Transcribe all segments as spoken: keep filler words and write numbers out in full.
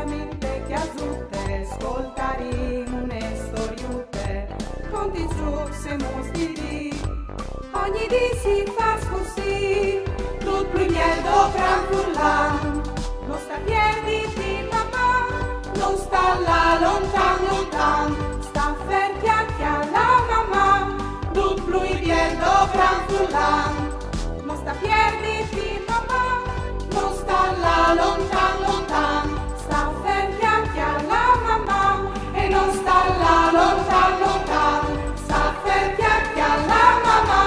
Minte cjasute, scoltarìn une storiute, conti, zucs e mostri di. Ogni dì si fâs cussì, dut plui biel dopran furlan. No sta pierditi, mamà, no sta lâ lontan, lontan. Sta fer cjacjalâ, mamà, dut plui biel dopran furlan. No sta pierditi, mamà, no sta lâ lontan, lontan. Sta fer cjacjalâ, mamà, e no sta lâ lontan, lontan. Sta fer cjacjalâ, mamà.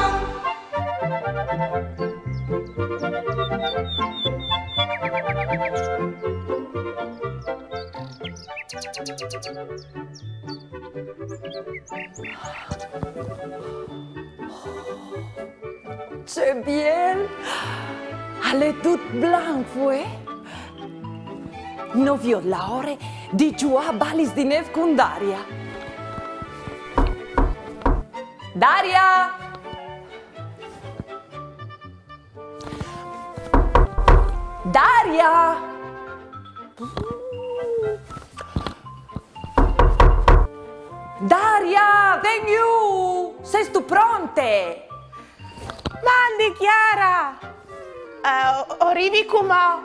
Ce biel! Al è dut blanc, vuê? No viôt la ore di zuiâ a balis di nêf cun Daria. Daria! Daria! Daria, ven jù! Sêstu pronte? Mandi, Chiara! Eh, o, o rivi cumò.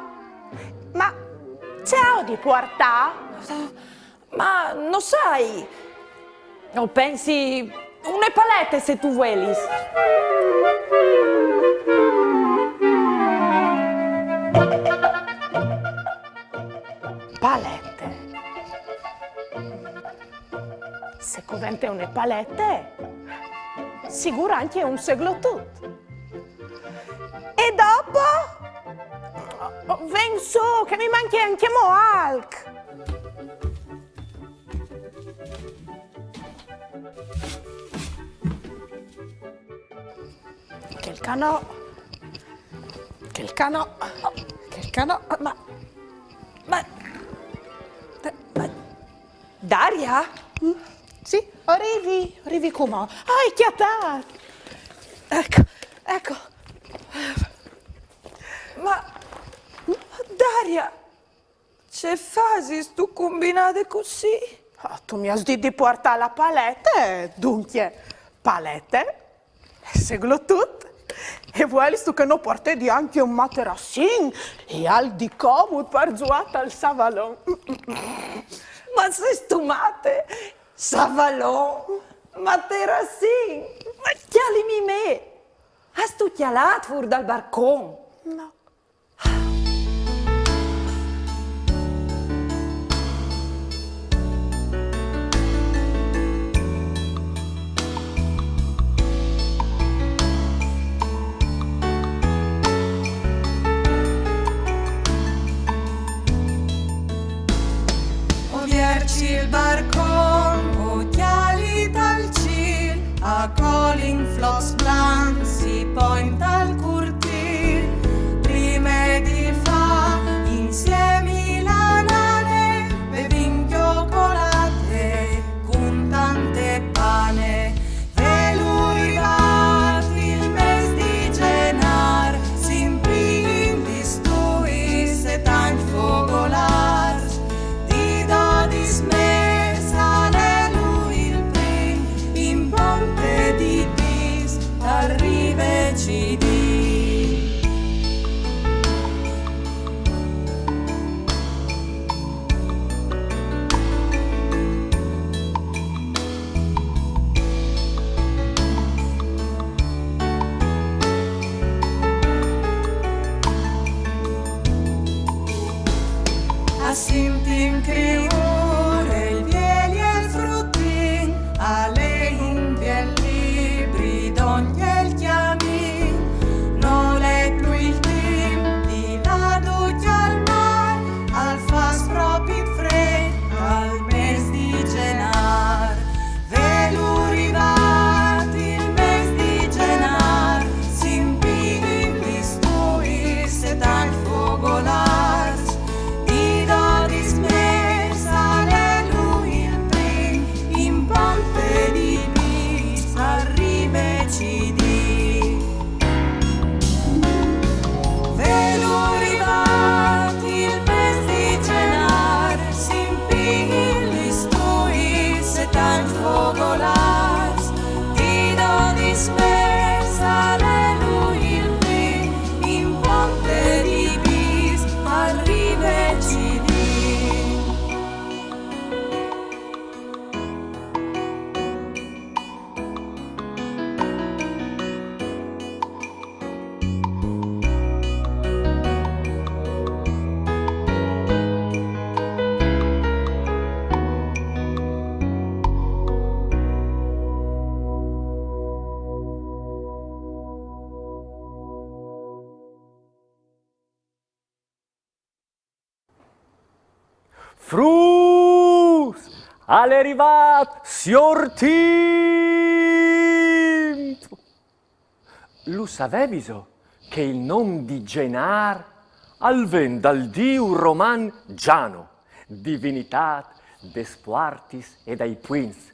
Ma ce aio di puartâ? Ma no sai, o pensi une palete, se tu vuelis. Palete. Se covente une palete, sigûr ancje un seglotut. E dopo? Ven sù, che mi mancje ancjemò alc. Chel ca no. Chel ca no. Chel ca no. Ma, ma, ma, Daria? Mm? Sì, o rivi, o rivi cumò. O ai cjatât. Eco, eco. Ma, Daria, ce fasistu cumbinade cussì? Ah, tu mi âs dit di puartâ la palete, duncje, palete, seglotut, e vuelistu che no puartedi ancje un materassin e alc di comut par zuiâ tal savalon? Ma sêstu mate? Savalon, materassin, ma cjalimi me! Âstu cjalât fûr dal barcon? No. O vierç il barcon, o cjali tal cîl, a colin flots blancs si pognin tal curtîl. Prime di fâ insiemi la nane, bevìn cjocolate cun tante pane. Velu rivât il mês di Zenâr, si implin di stuis e tancj fogolârs. Di dodis mês al è lu il prin, in ponte di pîts al rive ci Fruts! Al è rivât siôr Timp! Lu saveviso che il non di Zenâr al ven dal diu roman Giano, divinitât des puartis e dai puints,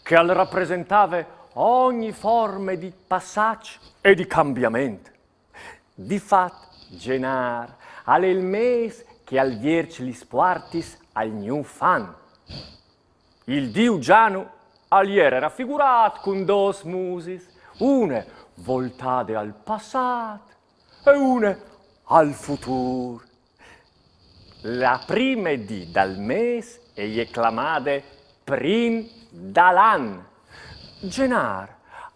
che al rapresentave ogni forme di passaç e di cambiament? Di fat, Zenâr al è il mês che al vierç lis puartis al gnûf an. Il diu Giano al jere rafigurât cun dôs musis, une voltade al passât e une al futûr. La prime dì dal mês e je clamade prin dal an. Zenâr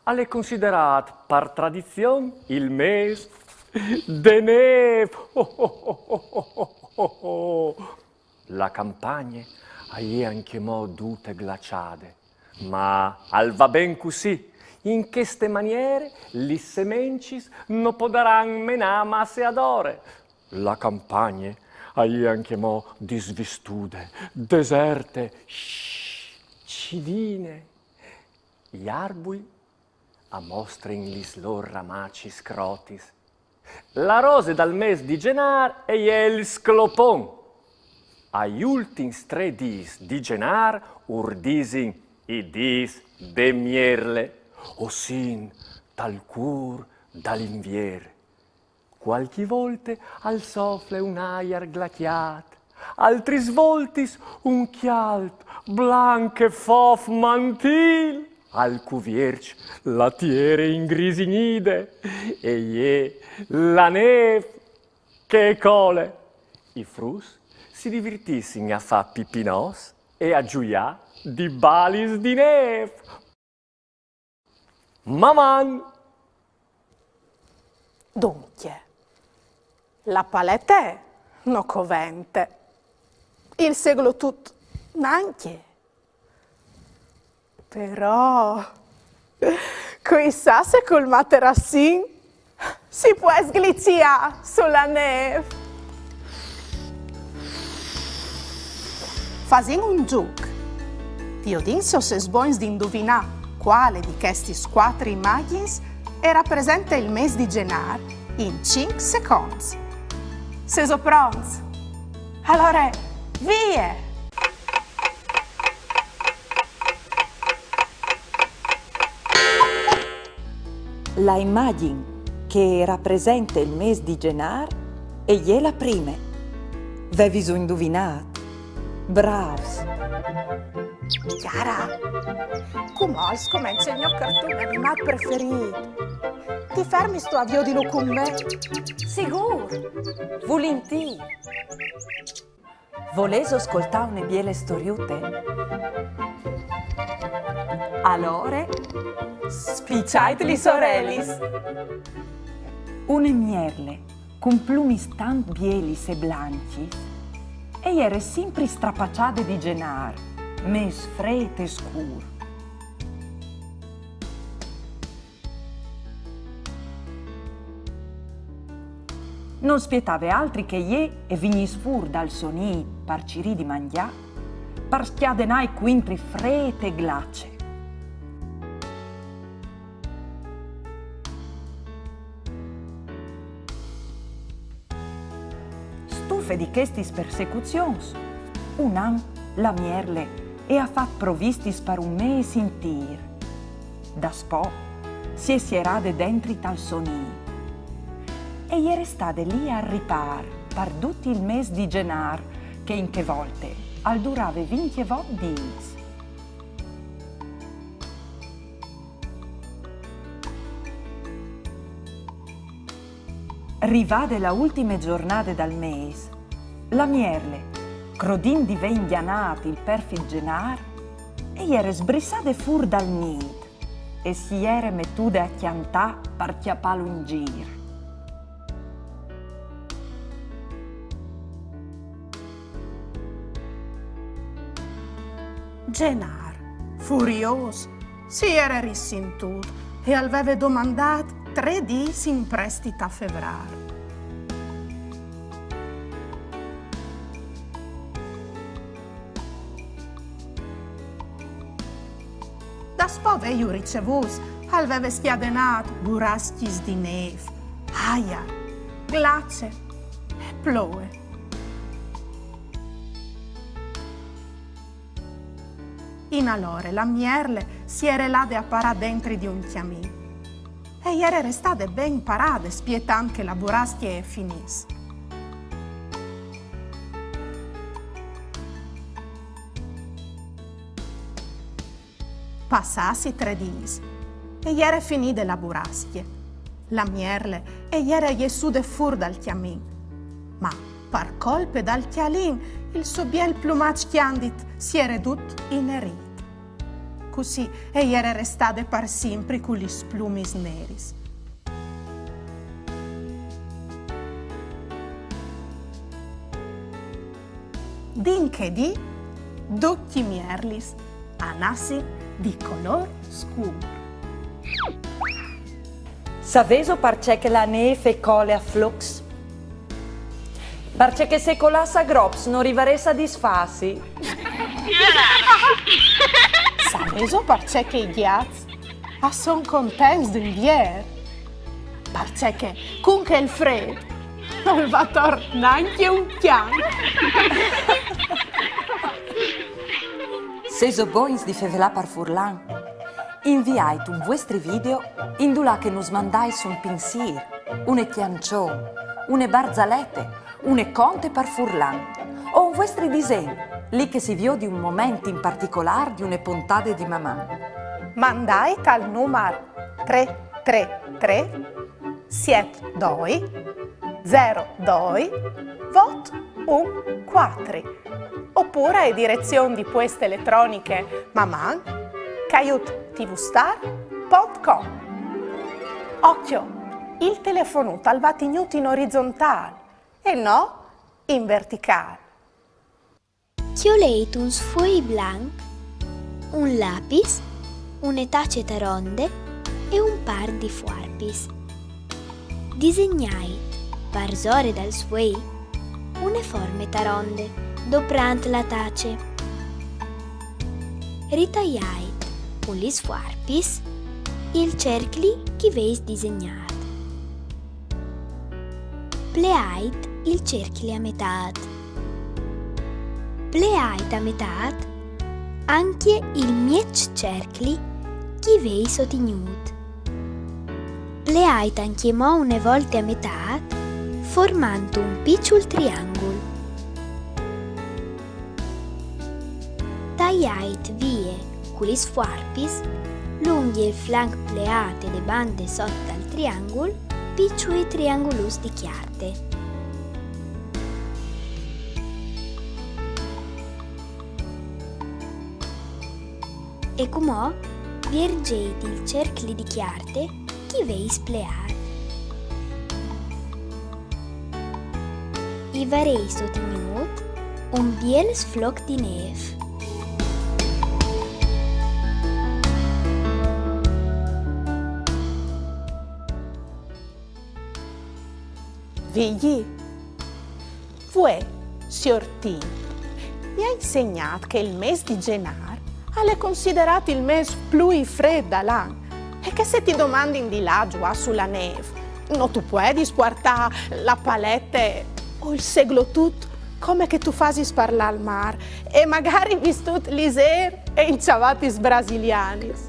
al è considerât par tradizion il mês de nêf. La campagne e je ancjemò dute glaçade, ma al va ben cussì. In cheste maniere lis semencis no podaran menâ masse adore. La campagne e je ancjemò disvistude, deserte, cidine. I arbui a mostrin lis lôr ramacis crotis. La rose dal mês di Zenâr e je il sclopon. Ai ultins trê dîs di Zenâr ur disin i dîs de mierle, o sin tal cûr dal Invier. Cualchi volte al sofle un aiar glaçât, altris voltis un cjalt, blanc e fof mantîl al cuvierç la tiere ingrisignide, e je la nêf che e cole. I fruts si divertissin a fâ pipinots e a zuiâ di balis di nêf. Maman! Duncje, la palete no covente, il seglotut nancje. Però, cui sa se cul materassin si pues gliçiâ su la nêf. Fasìn un zûc. Viodìn se o sês bogns di induvinâ cuale di chestis cuatri imagjins e rapresente il mês di Zenâr in cinc seconts. Sêso pronts? Alore, vie! La imagjin che e rapresente il mês di Zenâr e je la prime. Veviso induvinât? Brâfs! Chiara, cumò al scomence il gno carton animât preferît. Ti fermistu a viodilu cun me? Sigûr! Vulintîr! Volêso scoltâ une biele storiute? Alore, spiçait lis orelis! Une mierle cun plumis tant bielis e blancjis e jere simpri strapaçade di Zenâr, mês frêt e scûr. No spietave altri che jê e vignìs fûr dal so nît par cirî di mangjâ, par scjadenâi cuintri frêt e glace. Stufe di chestis persecuzions, un an la mierle e à fat provistis par un mês intîr. Daspò si è sierade dentri tal so nît. E je restade li al ripâr par dut il mês di Zenâr, che in chê volte al durave vincjevot dîs. Rivade la ultime zornade dal mês, la mierle, crodint di vê ingjanât il perfit Zenâr, e jere sbrissade fûr dal nît e si jere metude a cjantâ par cjapâlu in gîr. Zenâr, furiôs, si jere risintût e al veve domandât trê dîs in prestit a Fevrâr. Daspò vêju ricevûts, al veve scjadenât burascjis di nêf, aiar, glace e ploie. In alore la mierle si jere lade a parâ dentri di un cjamin. E jere restade ben parade, spietant che la burascje e finìs. Passâts i trê dîs, e jere finide la burascje. La mierle e jere jessude fûr dal cjamin. Ma, par colpe dal cjalin, il so biel plumaç cjandit si jere dut inerît. Cussì e jere restade par simpri cu lis plumis neris. Di in chê dì, ducj i mierlis a nassin di colôr scûr. Savêso parcè che la nêf e cole a flocs? Parcè che se e colàs a grops no rivarès a disfâsi. Savêso parcè che i gjats a son contents d'Invier? Parcè che cun chel frêt nol va ator nancje un cjan. Sêso bogns di fevelâ par furlan? Inviait un vuestri video indulà che nus mandais un pinsîr, une cjançon, une barzalete, une conte par furlan, o un vuestri disen, li che si viodi un moment in particolâr di une pontade di Maman. Mandait al numar trê trê trê siet doi zero doi vot un cuatri, opûr ae direzion di pueste eletroniche maman caiut tvstar pont com. Ocjo, il telefonut al va tignût in orizontâl e no in verticâl. Cjoleit un sfuei blanc, un lapis, une tace taronde e un pâr di fuarpis. Disegnait, parsore dal sfuei, une forme taronde, doprant la tace. Ritaiait cun lis fuarpis il cercli ch'i vês disegnât. Pleait il cercli a metât. Pleait a metât ancje il mieç cercli ch'i vês otignût. Pleait ancjemò une volte a metât, formant un piçul triangul. Taiait vie cu lis fuarpis, lungje il flanc pleât e de bande sot dal triangul, piçui trianguluts di cjarte. E cumò viergeit il cercli di cjarte ch'i vês pleât. I varês otignût un biel sfloc di nêf. Vigji, vuê, siôr Timp mi à insegnât che il mês di Zenâr al è considerât il mês plui frêt dal an e che se ti domandin di lâ a zuiâ su la nêf, no tu puedis puartâ la palete o il seglotut come che tu fasis par lâ al mâr e magari vistût lizêr e in çavatis brasilianis.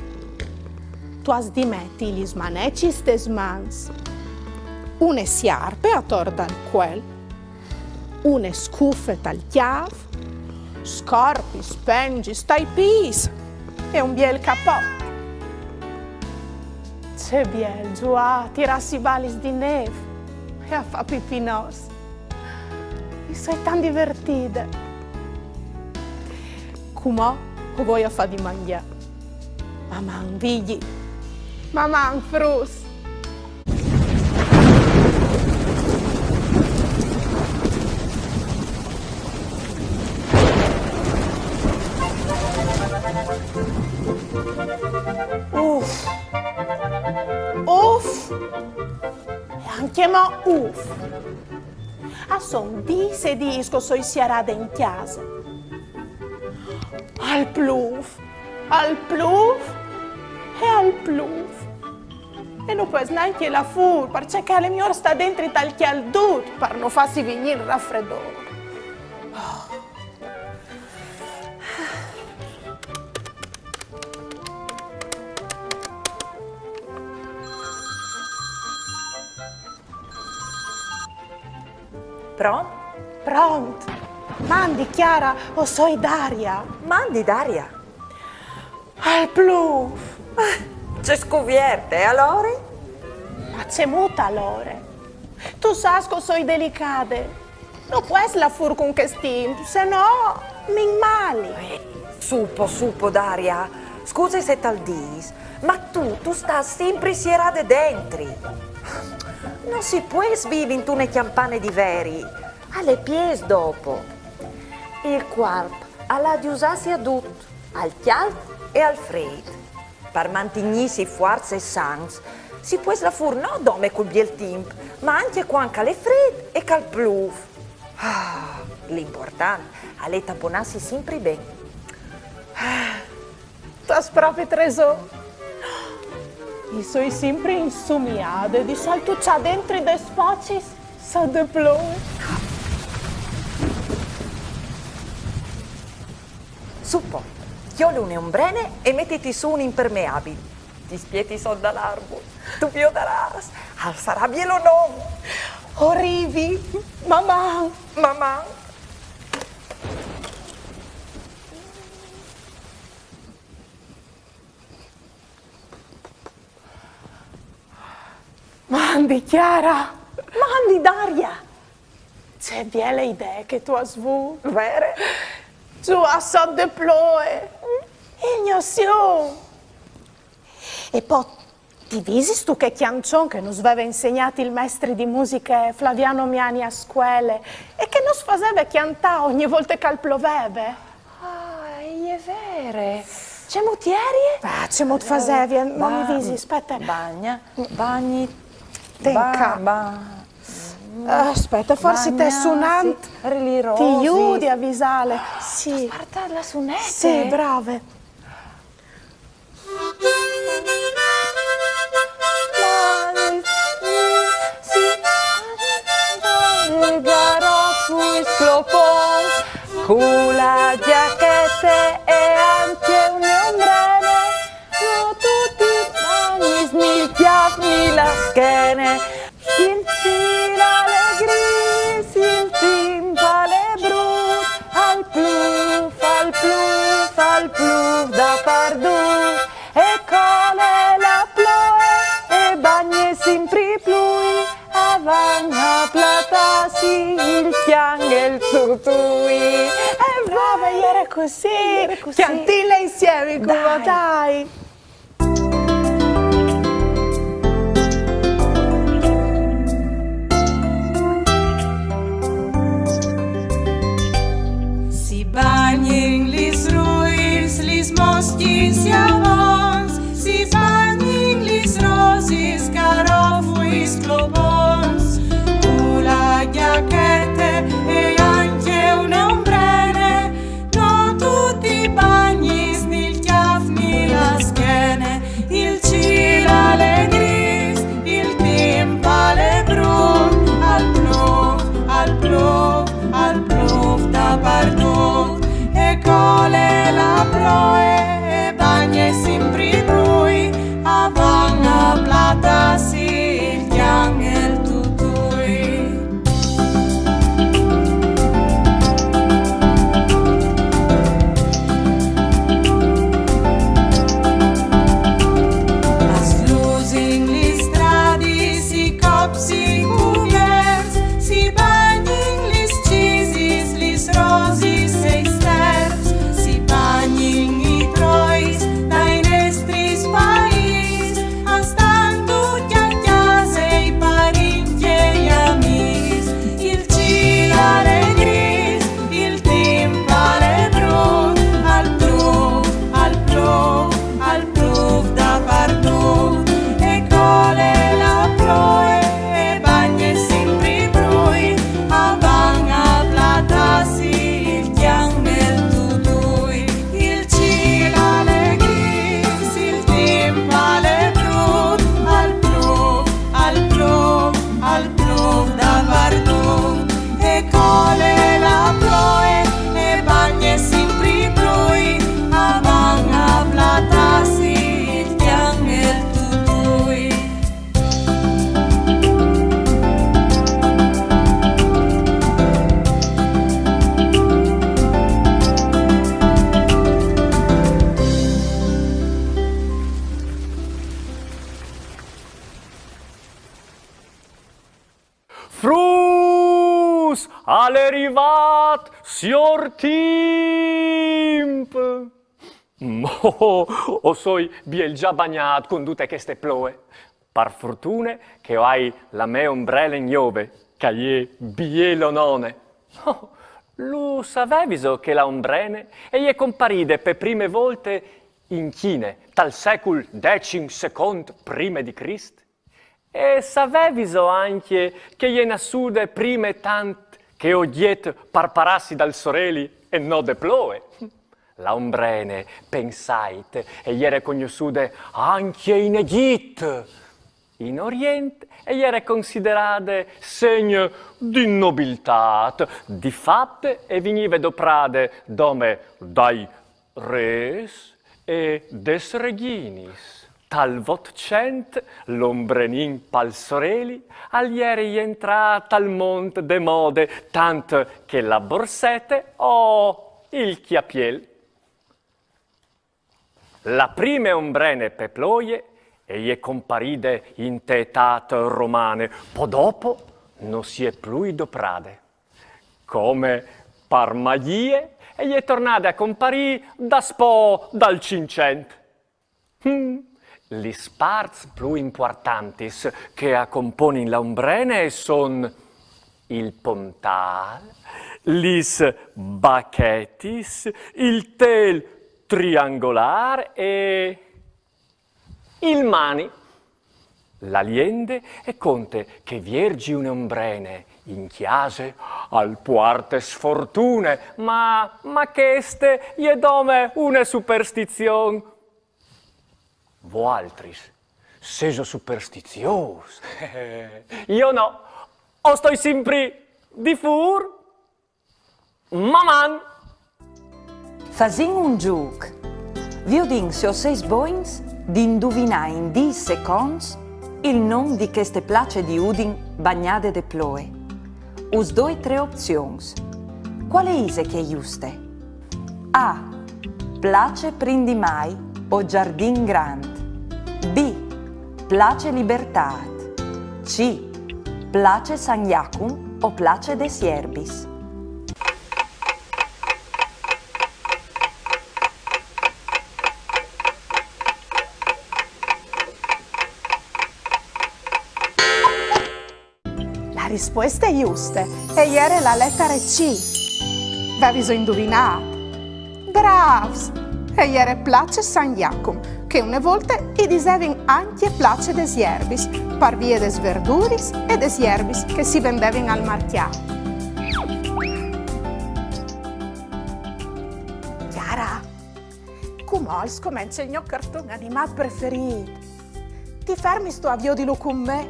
Tu âs di meti lis manecis tes mans, une siarpe ator dal cuel, une scufe tal cjâf, scarpis, pengjis tai pîts e un biel capot. Ce biel zuiâ a tirâsi balis di nêf e a fâ pipinots. Mi soi tant divertide. Cumò o voi a fâ di mangjâ. Maman, Vigji. Maman, fruts. Uf. Uf. E ancjemò uf. A son dîs e dîs che o soi siarade in cjase. Al plûf, al plûf, E al plûf. E no pues nancje lâ fûr, parcè che al è miôr stâ dentri tal cjaldut par no fâsi vignî il rafredôr. Pront? Pront! Mandi, Chiara, o soi Daria. Mandi, Daria. Al plûf! Ce scuvierte, e alore? Ma cemût alore? Tu sâs che o soi delicade. No pues lâ fûr cun chest timp, se no mi inmali. Eh, su po, su po, Daria. Scuse se tal dîs, ma tu, tu stâs simpri sierade dentri. No si pues vivi intune cjampane di veri. Al è piês dopo. Il cuarp al à di usâsi a dut, al cjalt e al frêt. Par mantignîsi fuarts e sans, si pues lâ fûr no dome cul biel timp, ma ancje cuant che al è frêt e che al plûf. Ah, l'impuartant al è taponâsi simpri ben. Ah, tu âs propit reson. Mi soi simpri insumiade di saltuçâ dentri des spacis sot de ploie. Su po, cjol une ombrene e metiti sù un impermeabil. Ti spieti sot dal arbul. Tu viodarâs, al sarà bielonon. O rivi, maman! Maman! Mandi, Chiara! Mandi, Daria! Ce biele idee che tu âs vût! Vere? Zuiâ sot de ploie! Il gno sium! E po, ti visistu chê cjançon che nus veve insegnât il mestri di musiche Flaviano Miani a scuele e che nus faseve cjantâ ogni volte che al ploveve? Ah, e je vere. Cemût jerie? Ah, cemût fasevie? No mi visi, spiete. Bagna, bagni, ten ca. Ah, spiete, forsit te sunant ti judi a visâle. Sì. Sparta la sunete. Sì, brave. Garofui sclopon, cu la gjachete e ancje une ombrene, no tu ti bagnis ni il cjâf ni la schene. Il cîl al è grîs, il timp al è brut, al plûf, al plûf, al plûf dapardut. E cole la ploie e bagne simpri plui, a van a platâsi il cjan e il turtui. E brave, e jere cussì! Cjantìnle insiemi cumò, dai! Si bagnin lis ruis, lis moscjis e i avons, si bagnin lis rosis, garofuis, clopons, cu la gjachete e ancje une ombrene, no tu ti bagnis ni il cjâf ni la schene, il cîl al è grîs, il timp al è brut, al plûf, al plûf, al plûf dapardut, e cole la ploie e bagne Al è rivât siôr Timp! Mo, o soi biel za bagnât cun dute cheste ploe. Par fortune che o ai la mê ombrele gnove, che e je bielonone. Oh, lu saveviso che la ombrene e je comparide pe prime volte in Cine, tal secul decim secont prime di Crist? E saveviso ancje che e je nassude prime tant che ogjet par parâsi dal soreli e no de ploe? La ombrene, pensait, e jere cognossude ancje in Egjit. In Orient e jere considerade segn di nobiltât, di fat e vignive doprade dome dai rês e des regjinis. Tal Votcent l'ombrenin pal soreli al jere jentrât al mont de mode, tant che la borsete o il cjapiel. La prime ombrene pe ploie e je comparide inte etât romane, po dopo no si è plui doprade. Come par magjie, e je tornade a comparî daspò dal Cinccent. Hm. Lis parts plui impuartantis che a componin la ombrene a son il pontâl, lis bachetis, il têl triangolâr e il mani. La liende e conte che viergi une ombrene in cjase al puarte sfortune, ma, ma cheste e je dome une superstizion. Voaltris sêso superstiziôs? Jo no, o stoi simpri di fûr. Maman! Fasìn un zûc. Viodìn se o sês bogns di induvinâ in dîs seconts il non di cheste place di Udin bagnade de ploe. Us doi trê opzions. Cuale ise chê juste? A. Place Prin di Mai o Zardin Grant. B. Place Libertât. C. Place San Jacum o Place des Jerbis. La rispueste juste e jere la letare C. Veviso induvinât? Brâfs! E jere place San Jacum, che une volte i disevin ancje place des jerbis, par vie des verduris e des jerbis che si vendevin al marcjât. Chiara, cumò al scomence il gno carton animât preferît. Ti fermistu a viodilu cun me?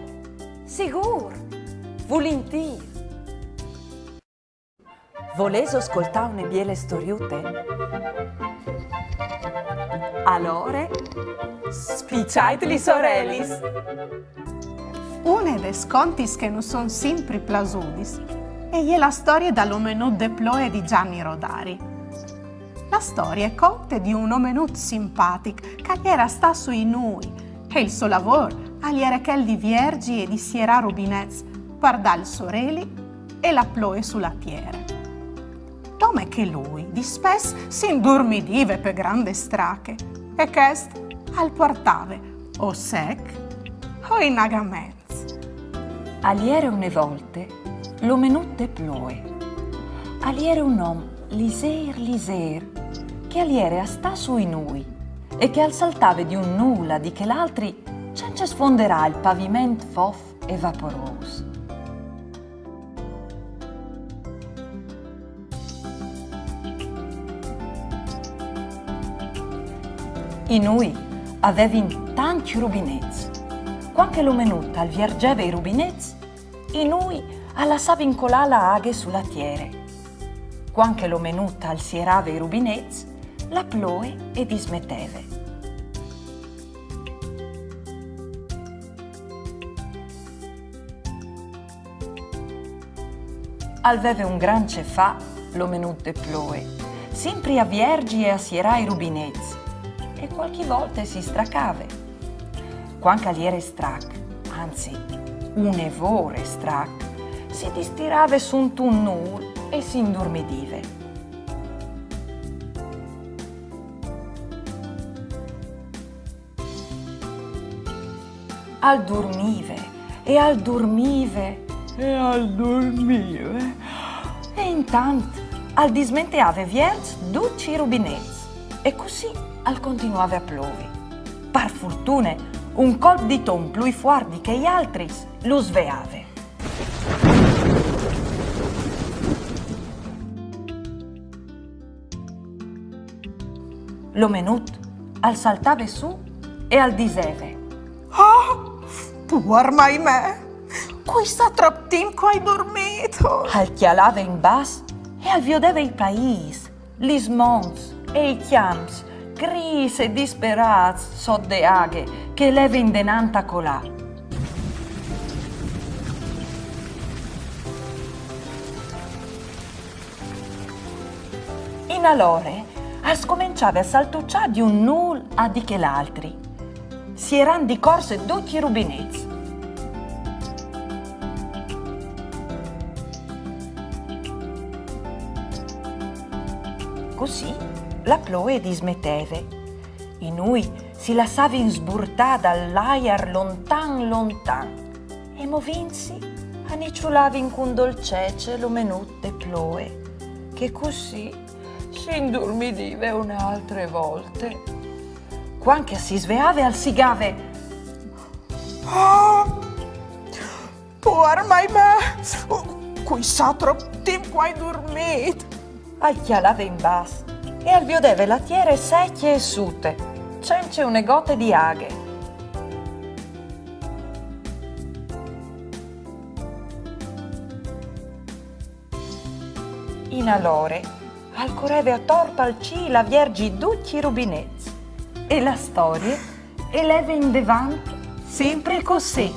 Sigûr! Vulintîr! Volêso scoltâ une biele storiute? Alore, spiçait lis orelis! Une des contis che nus son simpri plasudis e je la storie dal omenut de ploe di Gianni Rodari. La storie e conte di un omenut simpatic che al jere a stâ sui nûi e il so lavôr al jere chel di vierzi e di sierâ rubinets par dâ il soreli e la ploe su la tiere. Dome che lui dispès si indurmidive pe grande strache e chest al puartave o sec o inagament. Al jere une volte l'omenut de ploe. Al jere un om lisêr lisêr che al jere a stâ sui nûi e che al saltave di un nûl a di chel altri cence sfonderâ il paviment fof e vaporôs. I nûi a vevin tancj rubinets. Cuant che l'omenut al vierzeve i rubinets, i nûi a lassavin colâ la aghe su la tiere. Cuant che l'omenut al sierave i rubinets, la ploe e dismeteve. Al veve un grant ce fâ l'omenut de ploe, simpri a vierzi e a sierâ i rubinets, e cualchi volte si stracave. Cuant che al jere strac, anzit, une vore strac, si distirave suntun nûl e si indurmidive. Al durmive e al durmive e al durmive. E intant al dismenteave vierç ducj i rubinets e cussì al continuave a plovi. Par furtune, un colp di ton plui fuart di chei altris lu sveave. L'omenut al saltave sù e al diseve: «Ah, puar mai me! Cui sa trop timp che o ai durmît!» Al cjalave in bas e al viodeve il paîs, lis monts e i cjamps, grîs e disperâts sot de aghe che e leve indenant a colâ. In alore al scomençave a saltuçâ di un nûl a di chel altri. Sierant di corse ducj i rubinets. Cussì la ploie e dismeteve. I nûi si lassavin sburtâ dal aiar lontan lontan e movintsi a niçulavin cun dolcece l'omenut de ploie, che cussì si indurmidive une altre volte. Cuant che si sveave al sigave: «Ah, puar mai me! Cui sa trop timp che o ai durmît!» Al cjalave in bas e al viodeve la tiere secje e sute, cence une gote di aghe. In alore al coreve ator pal cîl a vierzi ducj i rubinets. E la storie e leve indevant simpri cussì.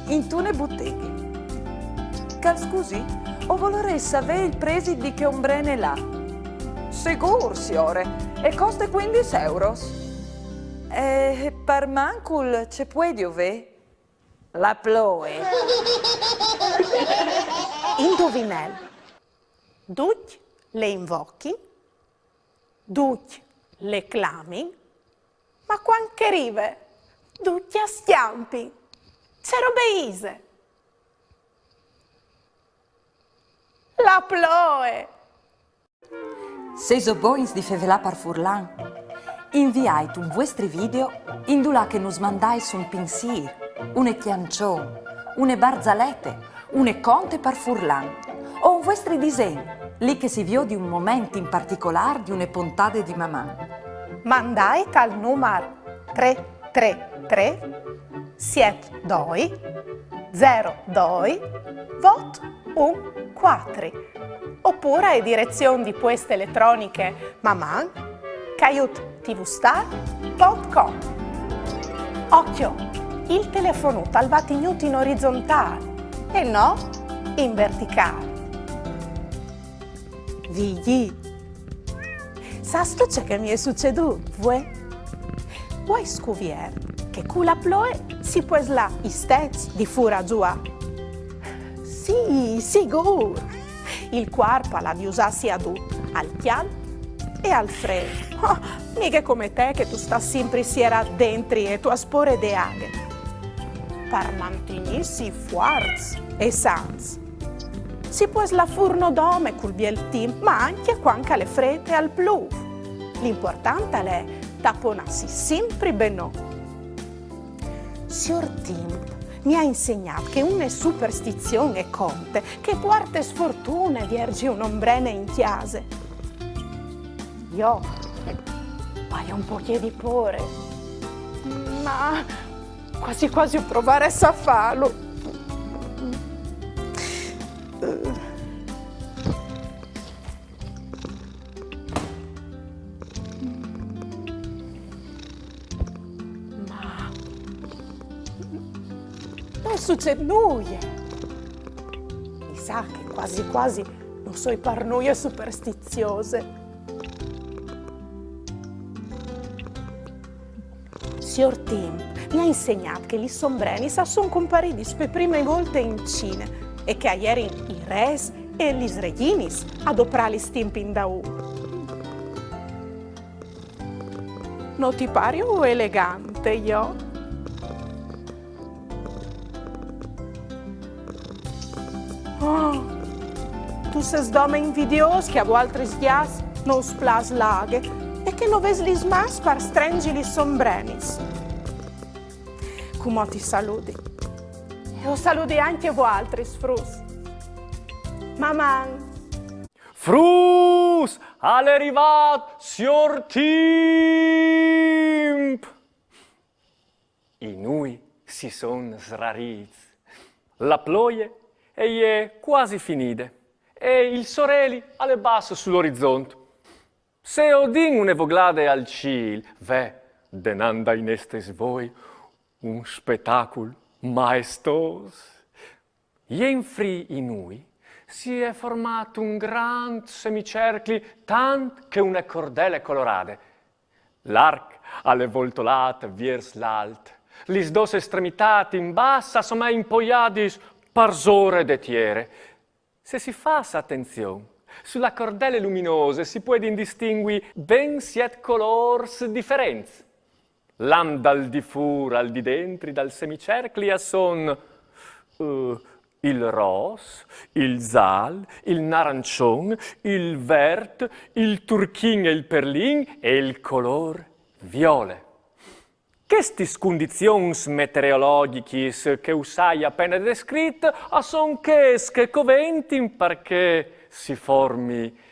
Intune buteghe. Che al scusi, o volarès savê il presit di chê ombrene là. Sigûr, siore, e coste cuindis euros. E par mancul ce puedio vê? La ploie. Induvinel. Ducj le invochin, ducj le clamin, ma cuant che e rive, ducj a scjampin. Ce robe ise? La ploie! Se o sês bogns di fevelâ par furlan, inviait un vuestri video indulà che nus mandais un pinsîr, une cjançon, une barzalete, une conte par furlan, o un vuestri disen, li che si viodi un moment in particolâr di une pontade di Maman. Mandait al numar trê trê trê siet doi zero doi vot un cuatri, opûr ae direzion di pueste eletroniche maman caiut tvstar pont com. Ocjo, il telefonut al va tignût in orizontâl e no in verticâl. Vigji, sâstu ce che mi è sucedût, vuê? O ai scuviert che cu la ploie si pues lâ istès di fûr a zuiâ. Sì, sigûr! Il cuarp al à di usâsi a dut, al cjalt e al frêt. Oh, mighe come te che tu stâs simpri sierât dentri e tu âs pôre de aghe. Par mantignîsi fuarts e sans. Si pues lâ fûr no dome cul biel timp, ma ancje cuant che al è frêt e al plûf. L'impuartant al è taponâsi simpri benon. Siôr Timp mi à insegnât che une superstizion e conte che e puarte sfortune vierzi une ombrene in cjase. Jo o ai un pocje di pôre, ma cuasi cuasi o provarès a fâlu. Ma no sucêt nuie. Mi sa che cuasi cuasi no soi par nuie superstiziose. Siôr Timp mi à insegnât che lis sombrenis a son comparidis pe prime volte in Cine e che a jerin i rês e lis regjinis a doprâ lis timp indaûr. No ti pario elegante, jo? Oh, tu sês dome invidiôs che a voaltris gjats no us plâs la aghe e che no vês lis mans par strenzi lis sombrenis. Cumò ti saludi. E o saludi ancje voaltris, fruts. Maman! Fruts, al è rivât siôr Timp! I nûi si son srarîts. La ploie e je cuasi finide e il soreli al è bas sul orizont. Se o din une voglade al cîl, ve, denant dai nestris voi, un spetacul maestôs. Jenfri i nûi si è formât un grant semicercli tant che une cordele colorade. L'arc al è voltolât viers l'alt. Lis dôs estremitâts in bas a somee impoiadis parsore de tiere. Se si fâs atenzion, su la cordele luminose si puedin distingui ben siet colôrs diferents. Lant dal di fûr al di dentri dal semicercli a son, eh, il ros, il zâl, il narancion, il vert, il turchin e il perlin e il colôr viole. Chestis cundizions meteorologjichis che us ai a pene descrit a son chês che coventin par che si formi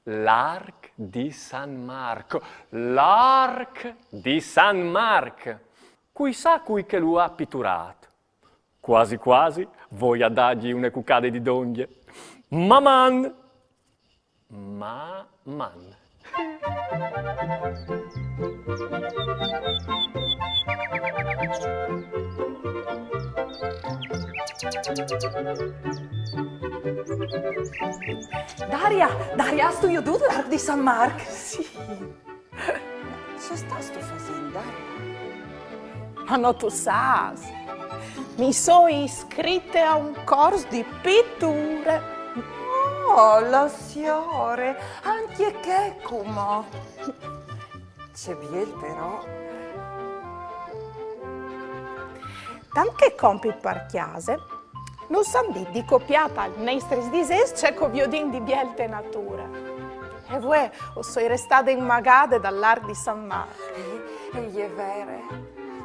l'arc di San Marc. L'arc di San Marc! Cui sa cui che lu à piturât? Cuasi cuasi o voi a dâi une cucade di dongje. Maman! Maman! Daria, Daria, âstu jodût l'arc di San Marc? Sì. Ce stâstu fasint, Daria? Ma no tu sâs. Mi soi iscrite a un cors di piture. Oh, la siore, ancje chê cumò. Ce biel però. Tant che compit par cjase, nus àn dit di copiâ tai nestris disens ce che o viodìn di biel te nature. E vuê o soi restade inmagade dal arc di San Marc. Eh, e je vere,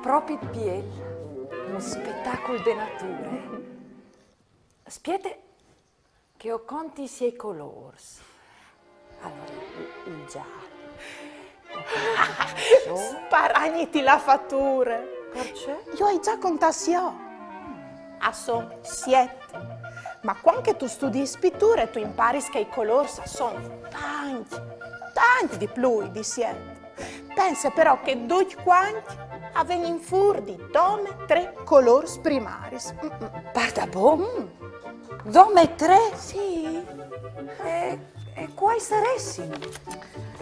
propit biel, un spetacul de nature. Spiete che o conti siei colôrs. Alore, il, il zâl. Sparagniti la fature. Parcè? Jo o ai za contâts jo. A son siet. Ma cuant che tu studiis piture, tu imparis che i colôrs a son tancj, tancj di plui di siet. Pense però che ducj cuancj a vegnin fûr di dome trê colôrs primaris. Mm, mm. Pardabon? Mm. Dome trê? Sì. E, e cuâi saressin?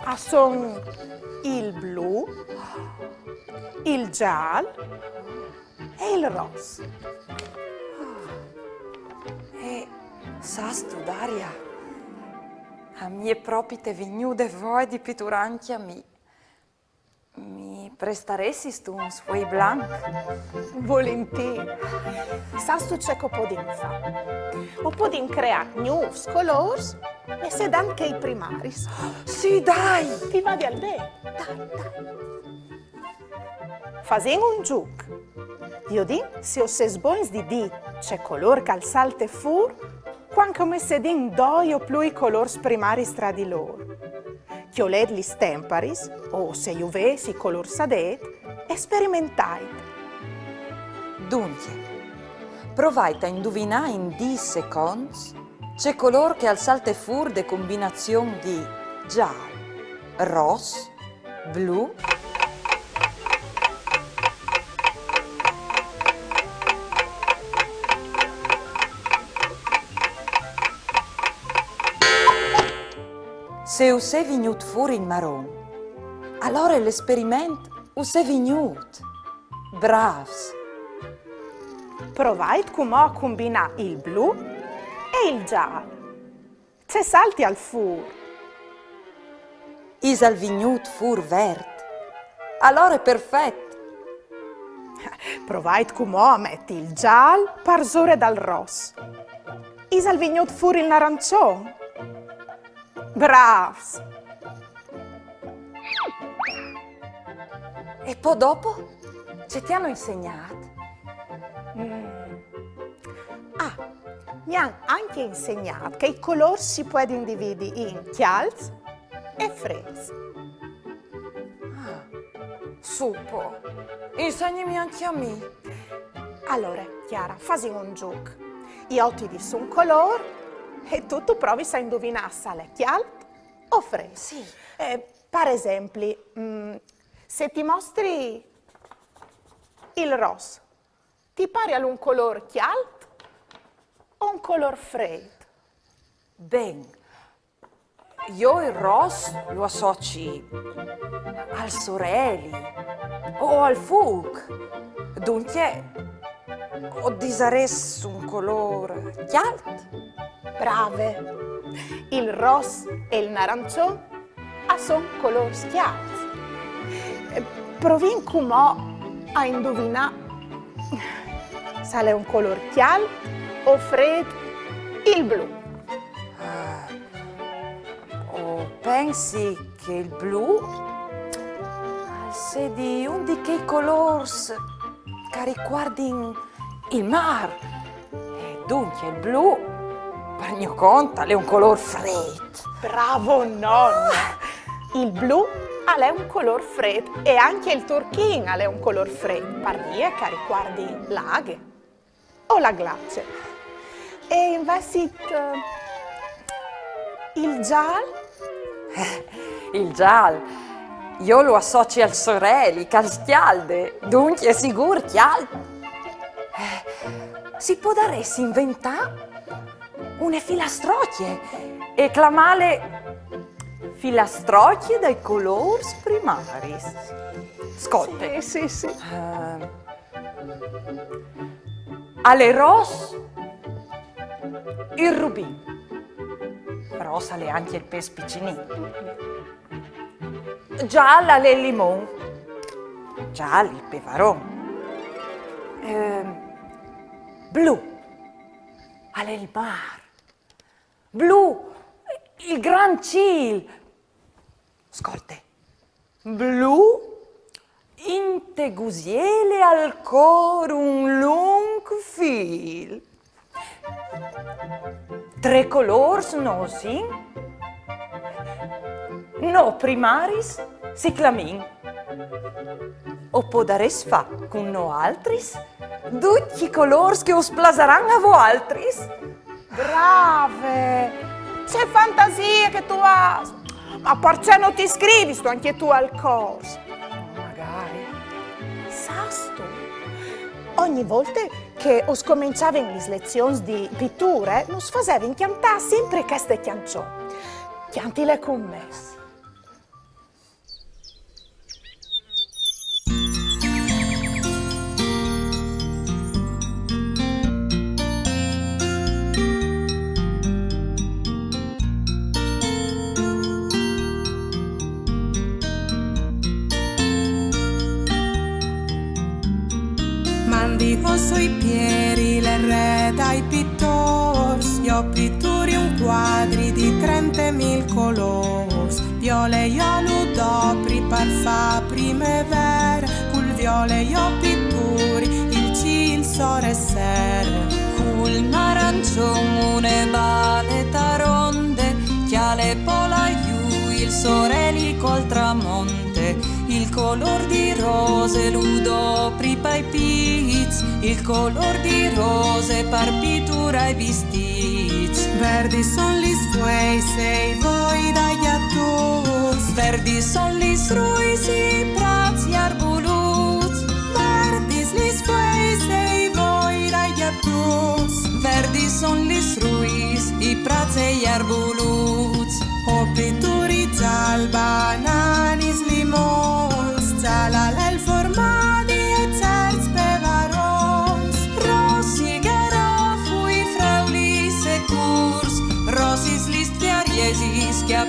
A son il blu, il zâl e il ros. E sâstu, Daria, a mi e je propit vignude voie di piturâ ancje a mi. Mi prestaressistu un sfuei blanc? Volintîr. Sâstu ce che o podìn fâ? O podìn creâ gnûfs colôrs, messedant chei primaris. Sì, dai! Ti vadial ben? Dai, dai. Fasìn un zûc. Viodìn se o sês bogns di dî ce colôr che al salte fûr cuant che o messedìn doi o plui colôrs primaris tra di lôr. Cjolêt lis temparis, o se juvês i colôrs a dêt, e sperimentait. Duncje, provait a induvinâ in dîs seconts ce colôr che al salte fûr de combinazion di zâl, ros, blu. Se us è vignût fûr il maron, alore l'esperiment us è vignût. Brâfs! Provait cumò a cumbinâ il blu e il zâl. Ce saltial fûr? Isal vignût fûr vert? Alore perfet! Provait cumò a meti il zâl parsore dal ros. Isal vignût fûr il narançon? Brâfs! E po dopo? Ce ti àn insegnât? Mm. Ah, mi àn ancje insegnât che i colôrs si puedin dividi in cjalts e frêts. Ah, sù po, insegnimi ancje a mi. Alore, Chiara, fasìn un zûc. Jo ti dîs un colôr e tu, tu provis a induvinâ se al è cjalt o frêt. Sì. Eh, par esempli, mm, se ti mostri il ros, ti parial un colôr cjalt o un colôr frêt? Ben, jo il ros lu associi al soreli o al fûc. Duncje, o disarès un colôr cjalt. Brave! Il ros e il narançon a son colôrs cjalts. Eh, provìn cumò a induvinâ se al è un colôr cjalt o frêt il blu. Ah, o pensi che il blu al sedi un di chei colôrs che a ricuardin il mâr. E duncje il blu, par gno cont, al è un colôr frêt. Bravo, none! Il blu al è un colôr frêt e ancje il turchin al è un colôr frêt, par vie che a ricuardi la aghe o la glace. E invezit, eh, il zâl? Eh, il zâl, jo lu associi al soreli, che al scjalde, duncje sigûr cjalt. Eh, si podarès inventâ une filastrocje e clamâle filastrocje dai colôrs primaris. Scolte. Sì, sì, sì. Eh, al è ros il rubin. Ros al è ancje il pes picinin. Zâl al è il limon. Zâl il pevaron. Ehm, blu al è il mâr. Blu il grant cîl. Scolte. Blu, inte gusiele al cor un lunc fîl. Trê colôrs nô sin, nô primaris si clamìn. O podarês fâ cun noaltris ducj i colôrs che us plasaran a voaltris. Brave! Ce fantasie che tu âs! Ma parcè no ti iscrivistu ancje tu al cors? Magari. Sâstu? Ogni volte che o scomençavin lis lezions di piture, nus fasevin cjantâ simpri cheste cjançon. Cjantile cun me. Mandi, o soi Pieri, il re dai pitôrs, jo pituri un cuadri di trentemil colôrs. Viole jo lu dopri par fâ primevere, cul viole jo pituri il cîl, il sôr e ser. Cul narançon une bale taronde, cjale po là jù il soreli col tramonte, il colôr di rose lu dopri pai pîts, il colôr di rose par piturâ i vistîts. Verdis son lis fueis e i voi dai gjatuts. Verdis son lis ruis, i prats, i arbuluts. Verdis lis fueis e i voi dai gjatuts. Verdis son lis ruis, i prats e i arbuluts. O pituri zâl, bananis, limons, zâl al è il formadi e cert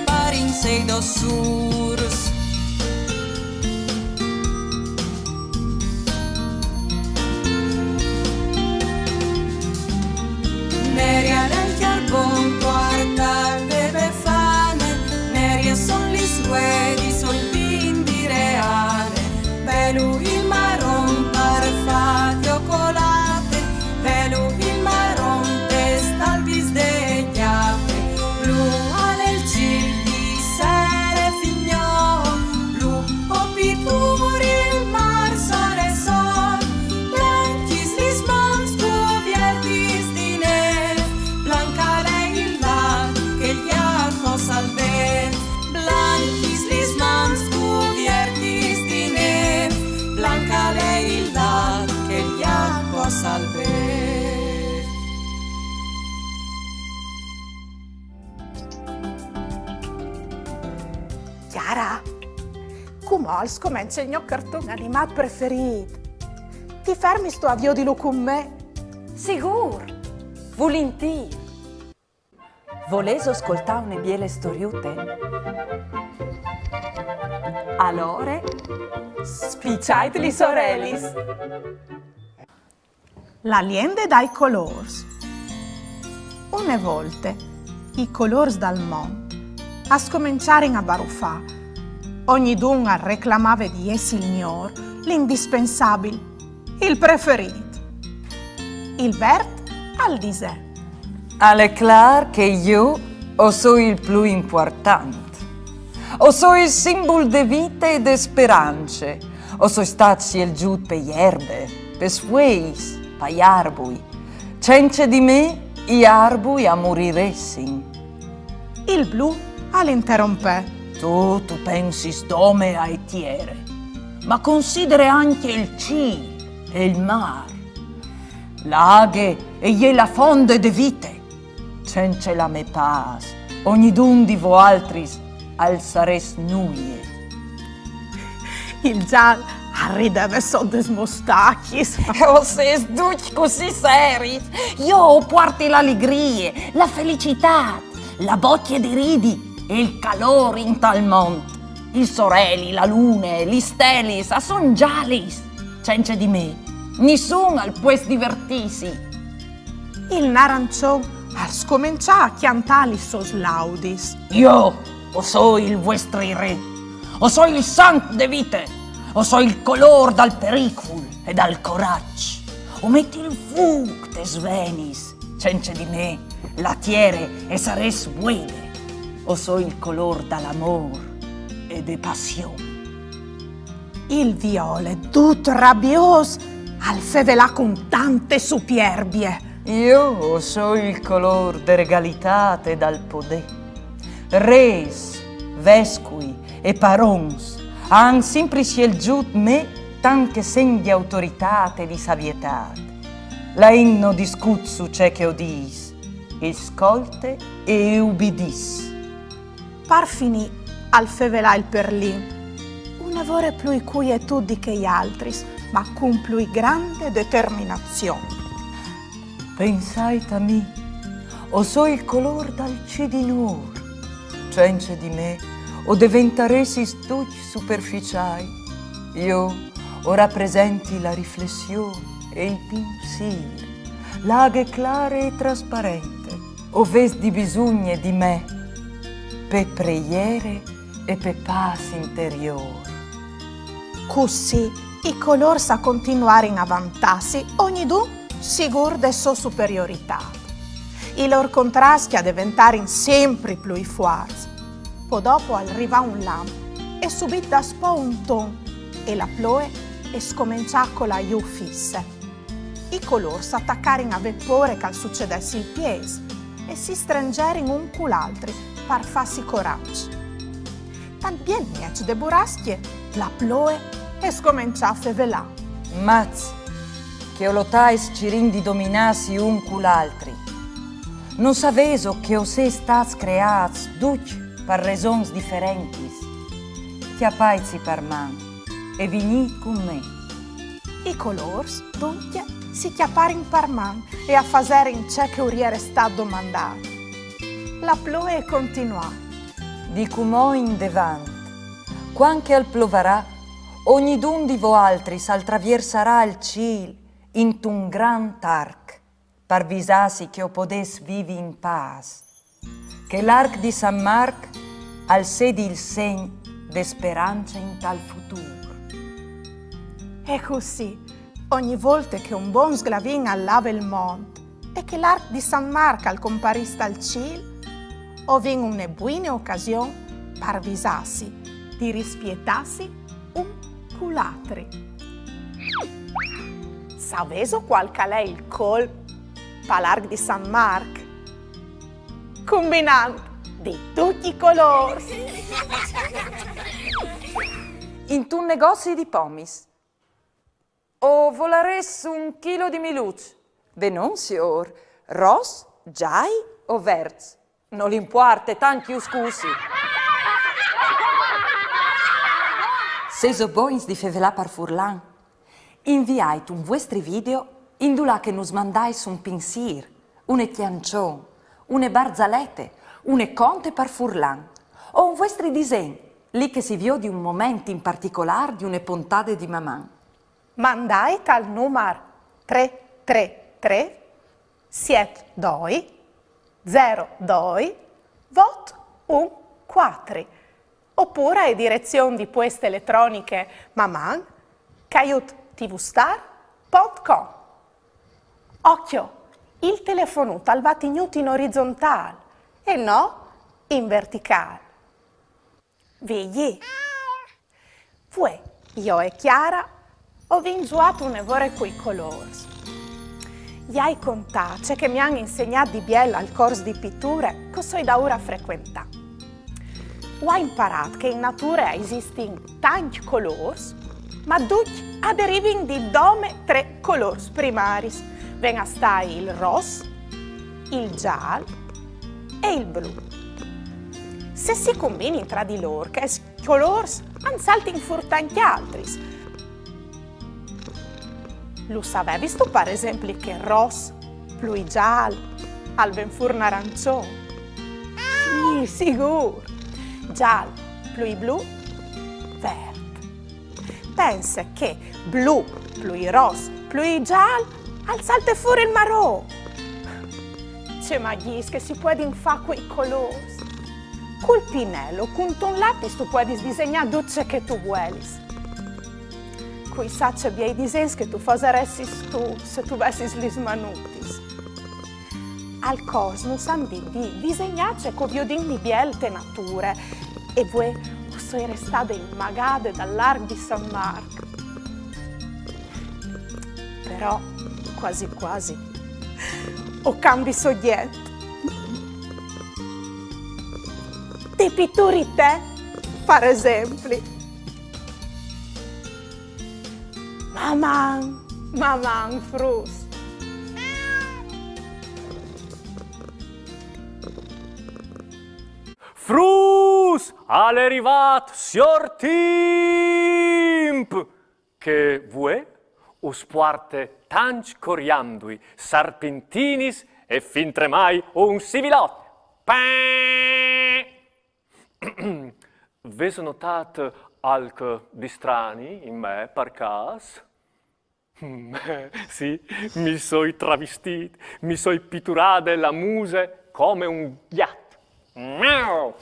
Parin sei dos surs. Neria nel cjarbon puartât de Befane, nerie son lis ruedis, ol vin di Reane, velu il maron par fâ cjocolate, velu il maron tes talpis de cjape, blu al è il cîl di sere fin gnot, blu o pitur il mâr sore sot, blancjis lis monts cuviertis di nêf, blanc al è il lât che il gjat o salvêt, blancjis lis monts cuviertis di nêf, blanc al è il lât che il gjat o salvêt. Chiara, cumò al scomence il gno carton animât preferît. Ti fermistu a viodilu cun me? Sigûr! Vulintîr! Volêso scoltâ une biele storiute? Alore, spiçait lis orelis! La liende dai colôrs. Une volte, i colôrs dal mont a scomençarin a barufâ. Ognidun al reclamave di jessi il miôr, l'indispensabil, il preferît. Il vert al disè: Al è clâr che jo o soi il plui impuartant. O soi il simbul de vite e de sperance. O soi stât sielzût pe jerbe, pes fueis, pai arbui. Cence di me, i arbui a muriressin. Il blu al interompe: Tu, tu pensis dome ae tiere, ma considere ancje il cîl e il mâr. La aghe e je la fonde de vite. Cence la mê pâs, ognidun di voaltris al sarès nuie. Il zâl al rideve sot des mostachis. O sês ducj cussì seris? Jo o puarti la ligrie, la felicitât, la bocje di ridi e il calôr intal mont. Il soreli, la lune, lis stelis a son zâlis. Cence di me, nissun al pues divertîsi. Il narançon al scomençà a cjantâ lis sôs laudis. Jo o soi il vuestri re, o soi il sanc de vite, o soi il colôr dal pericul e dal coraç. O meti il fûc tes venis, cence di me la tiere e sarès vuede. O soi il colôr dal amôr e de passion. Il viole, dut rabiôs, al fevelà cun tante supierbie. Jo o soi il colôr de regalitât e dal podê. Rês, vescui e parons a àn simpri sielzût me tant che segn di autoritât e di savietât. La int no discut su ce che o dîs, e scolte e e ubidìs. Par finî al fevelà il perlin, une vore plui cuiet di chei altris, ma cun plui grande determinazion. Pensait a mi, o soi il colôr dal cidinôr. Cence di me o deventaressis ducj superficiâi. Jo o rapresenti la riflession e il pinsîr, la aghe clare e trasparente. O vês di bisugne di me pe preiere e pe pâs interiôr. Cussì i colôrs a continuarin a vantâsi, ognidun sigûr de sô superioritât. I lôr contrascj a deventarin simpri plui fuarts. Po dopo al rivà un lamp e subit daspò un ton e la ploie e scomençà a colâ jù fisse. I colôrs a tacarin a vê pôre che al sucedès il piês e si strengerin un cul altri par fâsi coraç. Tal biel mieç de burascje, la ploie e scomençà a fevelâ. Mats, che o lotais cirint di dominâsi un cul altri. No savêso che o sês stâts creâts ducj par resons diferentis? Cjapaitsi par man e vignît cun me. I colôrs, duncje, si cjaparin par man e a faserin ce che ur jere stât domandât. La ploie e continuà. Di cumò indevant, cuant che al plovarà, ognidun di voaltris al traviersarà il cîl intun grant arc, par visâsi che o podês vivi in pâs, che l'arc di San Marc al sedi il segn de sperance intal futûr. E cussì, ogni volte che un bon sglavin al lave il mont e che l'arc di San Marc al comparìs tal cîl, o vin une buine ocasion par visâsi di rispietâsi un cul altri. Savêso cuâl che al è il colp pal arc di San Marc? Cumbinant di ducj i colôrs! Intun negozi di pomis. O volarês un chilo di miluçs? Benon, siôr. Ros, zâi o verts? Nol impuarte, tant chi us custi. Se o sês bogns di fevelâ par furlan, inviait un vuestri video indulà che nus mandais un pinsîr, une cjançon, une barzalete, une conte par furlan, o un vuestri disen, li che si viodi un moment in particolâr di une pontade di Maman. Mandait al numar trê trê trê siet doi zero doi vot un cuatri, opûr ae direzion di pueste eletroniche maman caiut tvstar pont com. Ocjo, il telefonut al va tignût in orizontâl e no in verticâl. Vigji. Vuê, jo e Chiara o vin zuiât une vore cui colôrs. I ai contât ce che mi àn insegnât di biel al cors di piture che o soi daûr a frecuentâ. O ai imparât che in nature a esistin tancj colôrs, ma ducj a derivin di dome trê colôrs primaris. Ven a stâi il ros, il zâl e il blu. Se si cumbinin tra di lôr, chescj colôrs a 'nd saltin fûr tancj altris. Lu savevistu, par esempli, che ros plui zâl al ven fûr narançon? Sì, sigûr! Zâl plui blu, vert. Pense che blu plui ros plui zâl al salte fûr il maron. Ce magjiis che si puedin fâ cui colôrs! Cul pinel o cuntun lapis tu puedis disegnâ dut ce che tu vuelis. Cui sa ce biei disens che tu fasaressis tu, se tu vessis lis manutis. Al cors nus àn dit di disegnâ ce che o viodìn di biel te nature, e vuê o soi restade inmagade dal arc di San Marc. Però, cuasi cuasi, o cambi sogjet. Te pituri te, par esempli. Maman, maman, fruts. Fruts, al è rivât siôr Timp, che vuê us puarte tancj coriandui, sarpintinis e fintremai un sivilot. Pè! Vêso notât alc di strani in me, par câs? Sì, mi soi travistît, mi soi piturade la muse come un gjat. Miau!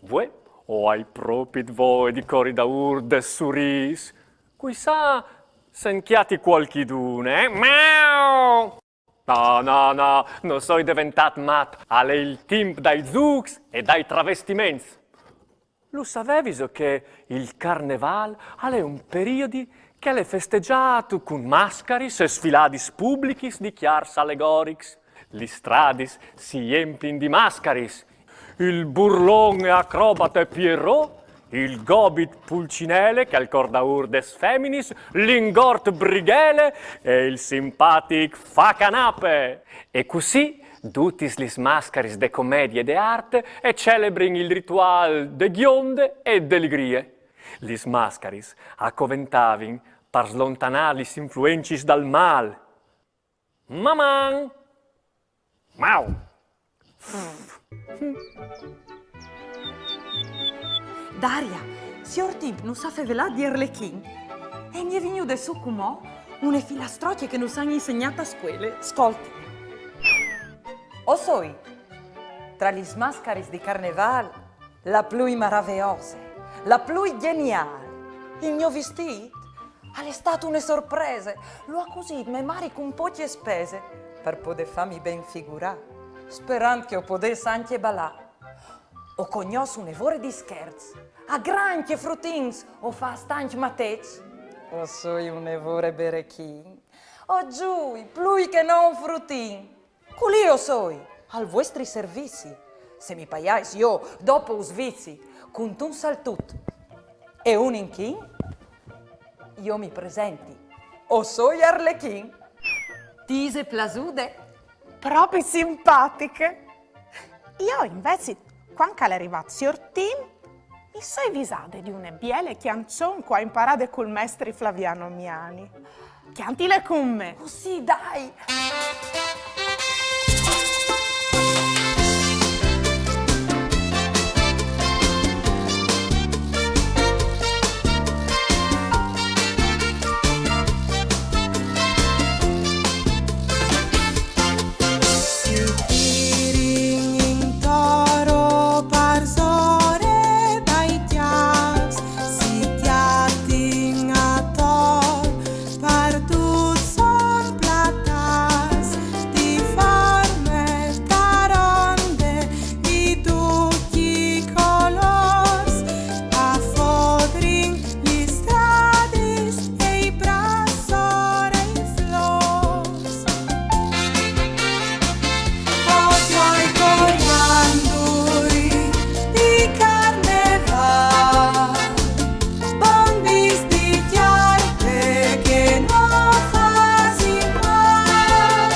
Vuê o ai propit voie di cori daûr des surîs. Cui sa se 'nd cjati cualchidune, eh? Miau! No, no, no, no soi deventât mat, al è il timp dai zûcs e dai travestiments. Lu saveviso che il carnevâl al è un periodi che al è festegjât cun mascaris e sfiladis publichis di cjârs alegorics? Lis stradis si jemplin di mascaris. Il burlon e acrobate Pierrot, il gobit Pulcinele, che al cor daûr des feminis, l'ingort Brighele e il simpatic Facanape. E cussì dutis lis mascaris de comedie e de arte e celebrin il rituâl de gjonde e de ligrie. Lis mascaris a coventavin par slontanâ lis influencis dal mâl. Maman! Mau! Daria, siôr Timp nus à fevelât di Arlechin e mi è vignude sù cumò une filastrocje che nus àn insegnât a scuele. Scolti. O soi, tra lis mascaris di Carnevâl, la plui maraveose, la plui gjeniâl. Il gno vistît al è stât une sorprese, lu à cusît mê mari cun pocje spese, par podê fâmi ben figurâ, sperant che o podès ancje balâ. O cognòs une vore di scherçs, a grancj e frutins o fâs tancj mateçs. O soi une vore berechin, o zui plui che no un frutin. Culì o soi, al vuestri servizi. Se mi paiais jo, dopo us vizi, cuntun saltut e un inchin, jo mi presenti. O soi Arlechin. Ti ise plasude? Propit simpatiche. Jo invezit, cuant che al è rivât siôr Timp, mi soi visade di une biele cjançon che o ai imparade cul mestri Flaviano Miani. Cjantile cun me. Oh sì, dai! Si tirin intor o parsore dai cjâfs, si cjatin ator, par dut son platâts, di forme taronde, di ducj i colôrs, a fodrin lis stradis e i prâts sore i flôrs. O cjoi coriandui di Carnevâl, bombis di cjarte che no fasin mâl,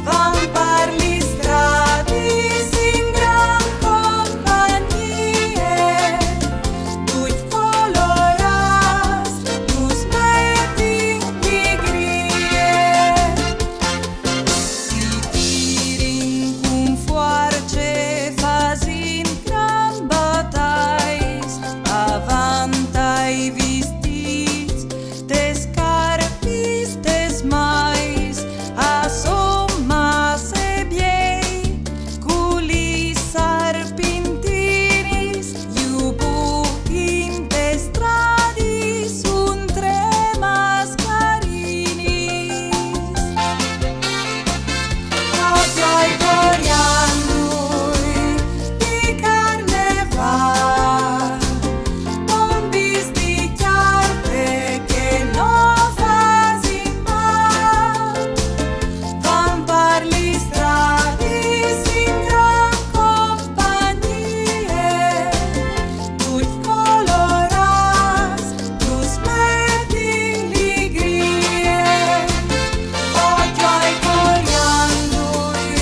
van par lis stradis in gran compagnie, ducj colorâts, nus metin ligrie. Si tirin cun fuarce, fasin grans batais, avant ai vistîts, tes scarpis, tes mais, a son masse biei, cu lis sarpintinis, ju buchin tes stradis un tremascarinis. O cjoi coriandui di Carnevâl, bombis di cjarte che no fasin mâl, van par lis stradis in gran compagnie, ducj colorâts, nus metin ligrie. O cjoi coriandui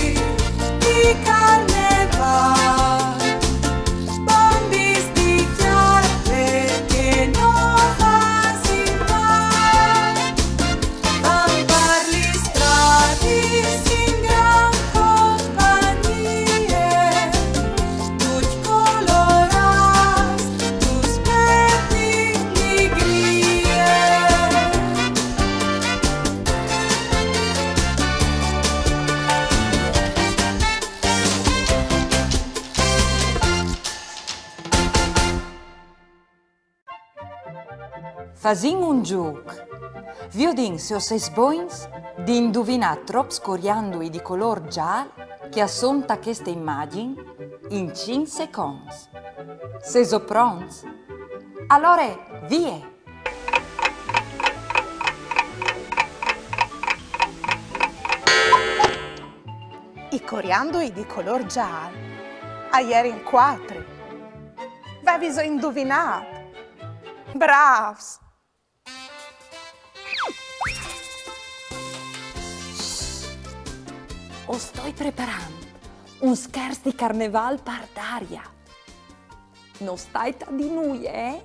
di Carnevâl, bombis di cjarte che no fasin mâl, van par lis stradis in gran compagnie, ducj colorâts, nus metin ligrie. Fasìn un zûc. Viodìn se o sês bogns di induvinâ trops coriandui di colôr zâl che a son ta cheste imagjin in cinc seconts. Sêso pronts? Alore, vie! I coriandui di colôr zâl a jerin cuatri. Vêso induvinât? Brâfs! O stoi preparant un scherç di Carnevâl par Daria. No stait a dî nuie, eh?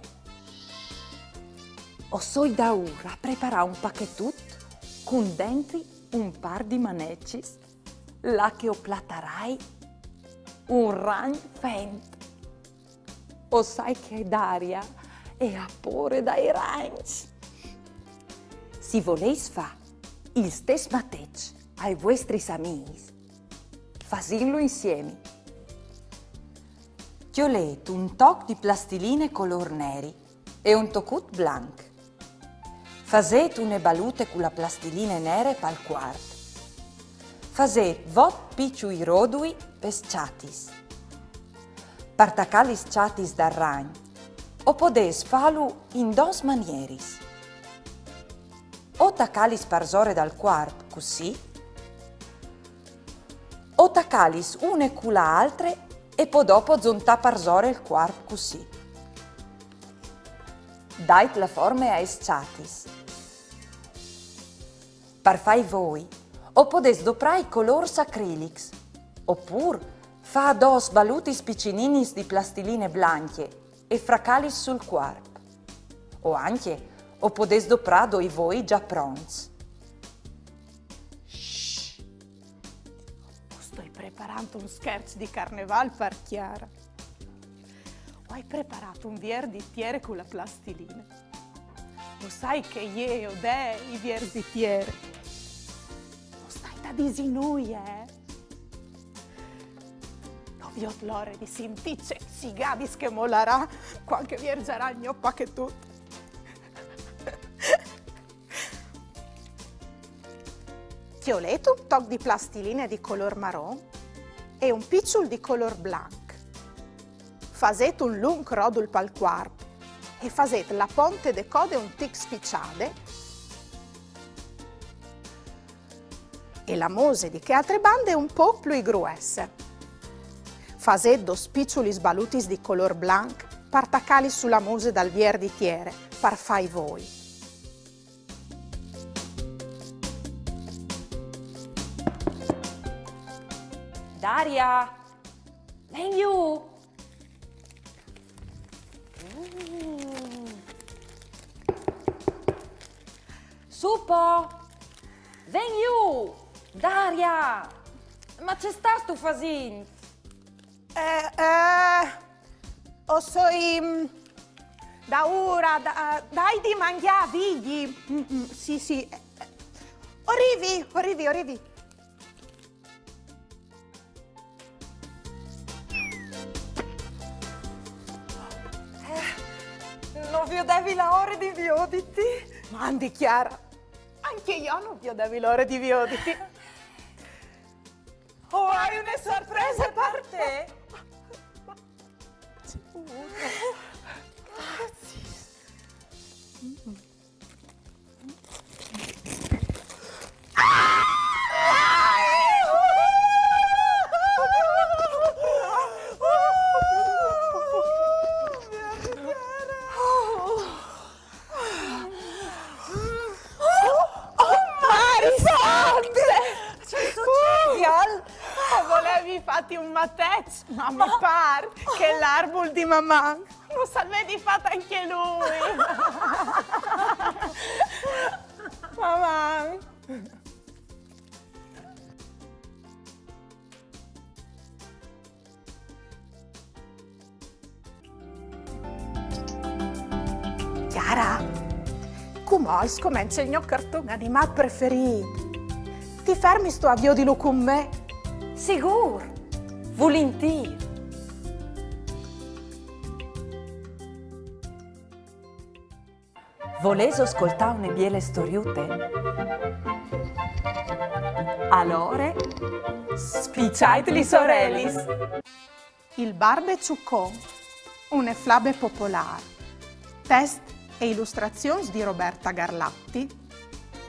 O soi daûr a preparâ un pachetut cun dentri un pâr di manecis, là che o platarai un ragn fent. O sai che Daria e à pôre dai ragns. Si volês fâ il stes mateç ai vuestris amîs, fasìnlu insiemi. Cjolêt un toc di plastiline colôr neri e un tocut blanc. Fasêt une balute cu la plastiline nere pal cuarp. Fasêt vot piçui rodui pes çatis. Par tacâ lis çatis dal ragn, o podês fâlu in dôs manieris. O tacâlis parsore dal cuarp, cussì, o tacâlis une cu la altre e po dopo zontâ parsore il cuarp, cussì. Dait la forme aes çatis. Par fâi voi, o podês doprâ i colôrs acrilics, opûr fâ dôs balutis piçininis di plastiline blancje e fracâlis sul cuarp. O ancje o podês doprâ doi voi za pronts. Shh! O stoi preparant un scherç di carnevâl par Chiara. O ai preparât un vier di tiere cu la plastiline. O sai che jê e odee i viers di tiere. No stait a dîsi nuie, eh? No viôt la ore di sintî ce sigadis che molarà cuant che vierzarai il gno pachetut. Cjolêt un toc di plastiline di colôr maron e un piçul di colôr blanc. Fasêt un lunc rodul pal cuarp e fasêt la ponte de code un tic spiçade e la muse di chê altre bande un pôc plui gruesse. Fasêt dôs piçulis balutis di colôr blanc par tacâlis su la muse dal vier di tiere, par fâi voi. Daria! Ven jù! Mm. Su po! Ven jù! Daria! Ma ce stâstu fasint? Eh, eh, o soi, mm, daûr a, da, dâi di mangjâ a Vigji. Mm, mm, sì, sì. Eh, eh. O rivi, o rivi, o rivi. Eh, no viodevi la ore di vioditi. Mandi, Chiara. Ancje jo no viodevi la ore di vioditi. O ai une sorprese par te. Graciis. Oh, Mari Sante! Ce sucedial? O volevi fâti un mateç, ma mi pâr che l'arbul di Maman nus al vedi fat ancje lui. Maman! Chiara, cumò al scomence il gno carton animât preferît. Ti fermistu a viodilu cun me? Sigûr! Vulintîr! Volêso scoltâ une biele storiute? Alore, spiçait lis orelis! Il Barbe Zucon, une flabe popolâr. Test e ilustrazions di Roberta Garlatti.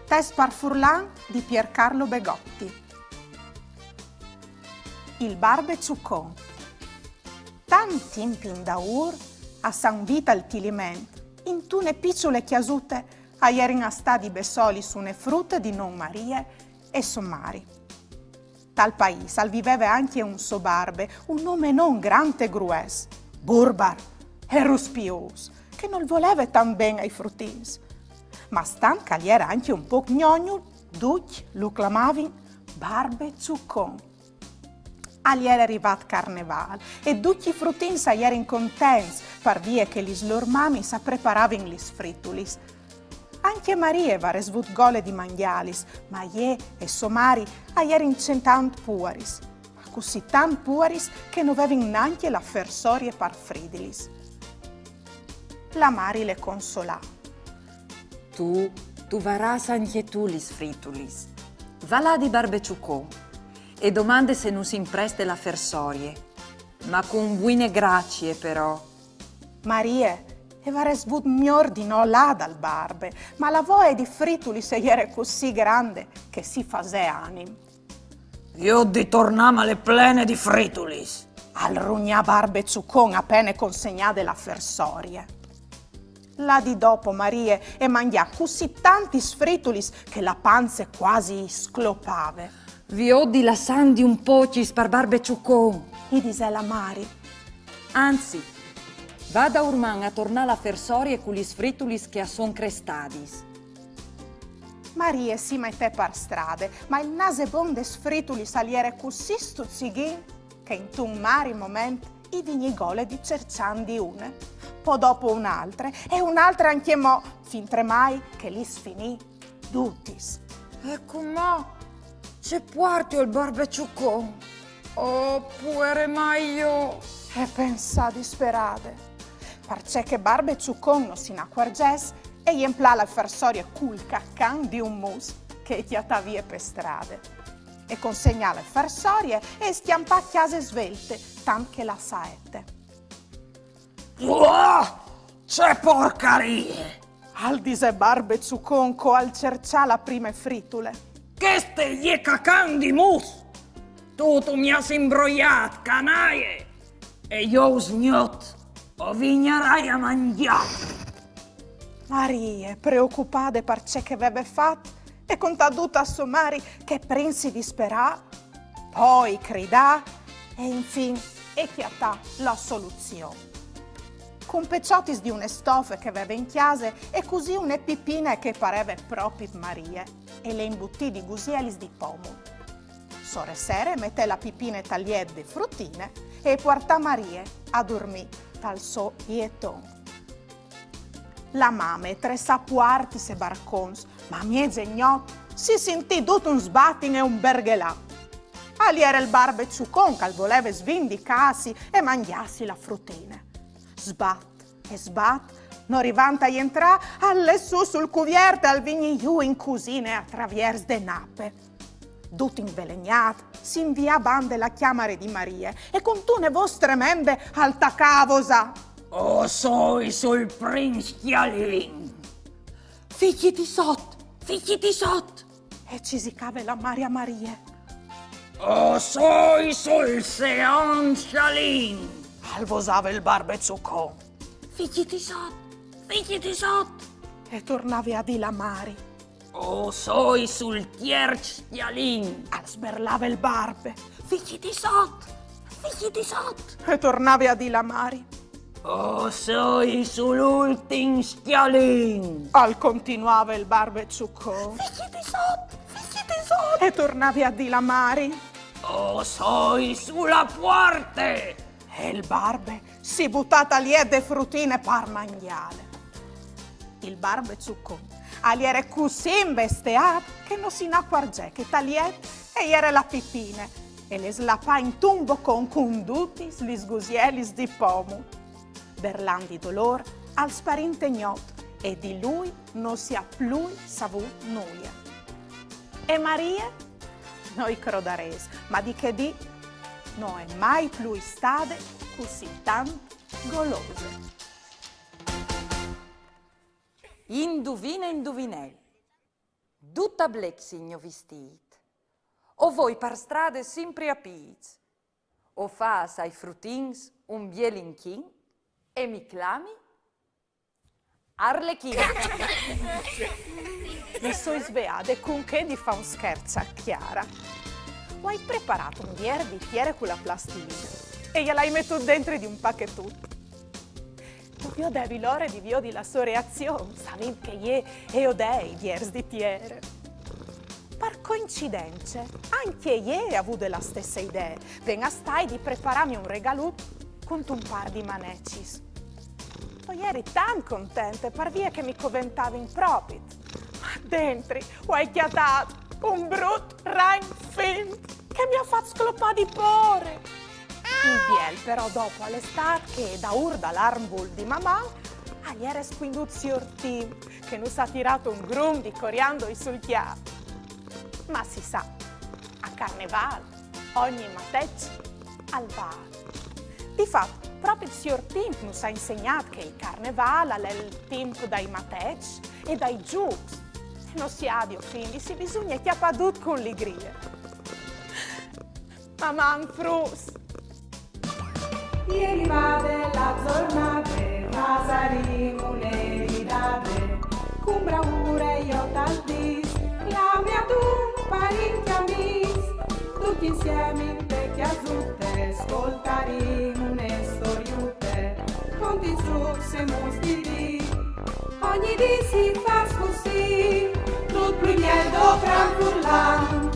Test par furlan di Piercarlo Begotti. Il Barbe Zucon. Tant timp indaûr, a San Vît al Tiliment, intune piçule cjasute a jerin a stâ di bessoli une frute di non Marie e sô mari. Tal paîs al viveve ancje un so barbe, un omenon grant e grues, burbar e ruspiôs, che nol voleve tant ben ai frutins. Ma stant che al jere ancje un pôc gnognul, ducj lu clamavin Barbe Zucon. Al jere rivât Carnevâl e ducj i frutins a jerin contents, par vie che lis lôr mamis a preparavin lis fritulis. Ancje Marie e varès vût gole di mangjâlis, ma jê e sô mari a jerin cetant puaris, ma cussì tant puaris che no vevin nancje la fersorie par fridilis. La mari le consolà. Tu, tu varâs ancje tu lis fritulis. Va là di Barbe Çucon e domande se nus impreste la fersorie. Ma cun buine gracie, però. Marie e varès vût miôr di no lâ dal barbe, ma la voie di fritulis e jere cussì grande che si fasè anim. Viôt di tornâmale plene di fritulis, al rugnà Barbe Çucon a pene consegnade la fersorie. La dì dopo Marie e mangjà cussì tantis fritulis che la panze cuasi i sclopave. Viôt di lassândi un pocjis par Barbe Çucon, i disè la mari. Anzit, va daurman a tornâ la fersorie cu lis fritulis che a son crestadis. Marie si metè par strade, ma il nasebon des fritulis al jere cussì stuzzighin che intun mari moment i vignì gole di cerçândi une. Po dopo une altre, e une altre ancjemò, fintremai che lis finì dutis. E cumò ce puartio al Barbe Çucon? Oh, puere mai jo! E pensà disperade. Parcè che Barbe Çucon no si inacuarzès, e jemplà la fersorie cul cacan di un mus che e cjatà vie pe strade. E consegnà la fersorie e e scjampà a cjase svelte, tant che la saete. Uah! Ce porcarie! Al disè Barbe Çucon co al cerçà la prime fritule. Cheste e je cacan di mus! Tu, tu mi âs imbroiât, canaie! E jo usgnot o vignarai a mangjâ! Marie, preocupade par ce che e veve fat, e contà dut a sô mari che prin si disperà, po i cridà e infin e cjatà la soluzion. Cun peçotis di une stofe che e veve in cjase e cusì une pipine che e pareve propit Marie e le imbutì di gusielis di pomul. Sore sere e metè la pipine tal jet de frutine e e puartà Marie a durmî tal so jeton. La mame e tressà puartis e barcons, ma a miezegnot si sintì dut un sbatin e un berghelà. Al jere il barbe Çucon che al voleve svindicâsi e mangjâsi la frutine. Sbat e sbat, no rivant a jentrâ, al lè sù sul cuviert e al vignì jù in cusine a traviers de nape. Dut invelegnât, si invià bande la cjamare di Marie e cuntune vôs tremende al tacà a vosâ: O soi sul prin scjalin! Figjiti sot, figjiti sot! E cisicave la mari a Marie. O soi sul secont scjalin! Al vosave il barbe Çucon. Figjiti sot, figjiti sot! E tornave a dî la mari. O soi sul tierç scjalin! Al sberlave il barbe. Figjiti sot, figjiti sot! E tornave a dî la mari. O soi sul ultin scjalin! Al continuave il barbe Çucon. Figjiti sot, figjiti sot! E tornave a dî la mari. O soi su la puarte! E il barbe si butà tal jet de frutine par mangjâle. Il barbe Çucon al jere cussì imbestiât che no si inacuarzè che tal jet e jere la pipine e le slapà intun bocon cun dutis lis gusielis di pomul. Berlant di dolôr, al sparì inte gnot e di lui no si à plui savût nuie. E Marie? No i crodarês, ma di chê dì no je mai plui stade cussì tant golose. Induvine, induvinel. Dut a blec si 'l gno vistît. O voi par strade simpri a pîts. O fâs ai frutins un biel inchin e mi clami Arlechin. Mi soi sveade cun chê di fâ un scherç a Chiara. O ai preparât un vier di tiere cu la plastiline e jal ai metût dentri di un pachetut. No viodevi la ore di viodi la sô reazion, savint che jê e odee i viers di tiere. Par coincidence, ancje jê e à vude la stesse idee. Ven a stâi di preparâmi un regalut cuntun pâr di manecis. O jeri tant contente, par vie che mi coventavin propit. Ma dentri o ai cjatât un brut ragn fint che mi à fat sclopâ di pôre. Il biel però dopo al è stât che daûr dal arbul di Maman al jere scuindût siôr Tim, che nus à tirât un grum di coriandoi sul cjâf. Ma si sa, a Carnevâl ogni mateç al vâl. Di fat, propit siôr Tim nus à insegnât che il Carnevâl al è il timp dai mateçs e dai zûcs. E no si à di ofindisi, bisugne cjapâ dut cun ligrie. Maman, fruts! Jeri vade la zornade, fasarìn une ridade, cun braure jo tal dîs, clame adun parint e amîs, ducj insiemi inte cjasute, scoltarìn une storiute, conti zûcs e mustidîs. Ogni dì si fâs cussì, dut plui biel dopran furlan,